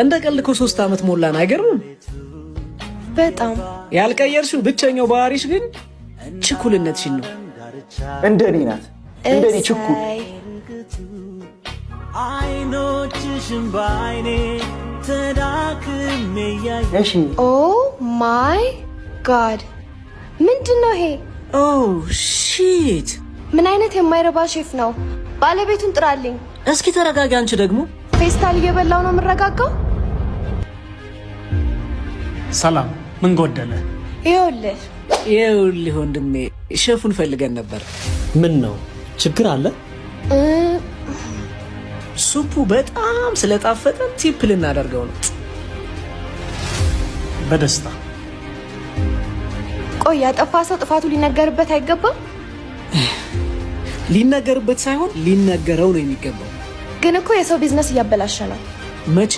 እንደ ቀልድ እኮ 3 ዓመት ሞላን። አይገርምም? በጣም። ያልቀየርሽው ብቸኛው ባህሪሽ ግን ችኩልነትሽን ነው። እንደኔ ናት፣ እንደኔ ችኩል። እሰይ። አይኖችሽን በአይኔ ተዳክሜ እያየሁ እሺ። Oh my God! ምንድን ነው ይሄ? Oh shit! ምን አይነት የማይረባ ሼፍ ነው? ባለቤቱን ጥራልኝ። እስኪ ተረጋጊ። አንቺ ደግሞ። ፌስታል እየበላው ነው የምረጋጋው? ሰላም፣ ምን ጎደለ? ይኸውልህ። ይኸውልህ ወንድሜ፣ ሼፉን ፈልገን ነበር። ምን ነው፣ ችግር አለ? Soup ኡ በጣም ስለጣፈጠ tip ልናደርገው ነው። በደስታ። ቆይ፣ ያጠፋ ሰው ጥፋቱ ሊነገርበት አይገባም? ሊነገርበት ሳይሆን ሊነገረው ነው የሚገባው። ግን እኮ የሰው ቢዝነስ እያበላሸ ነው። መቼ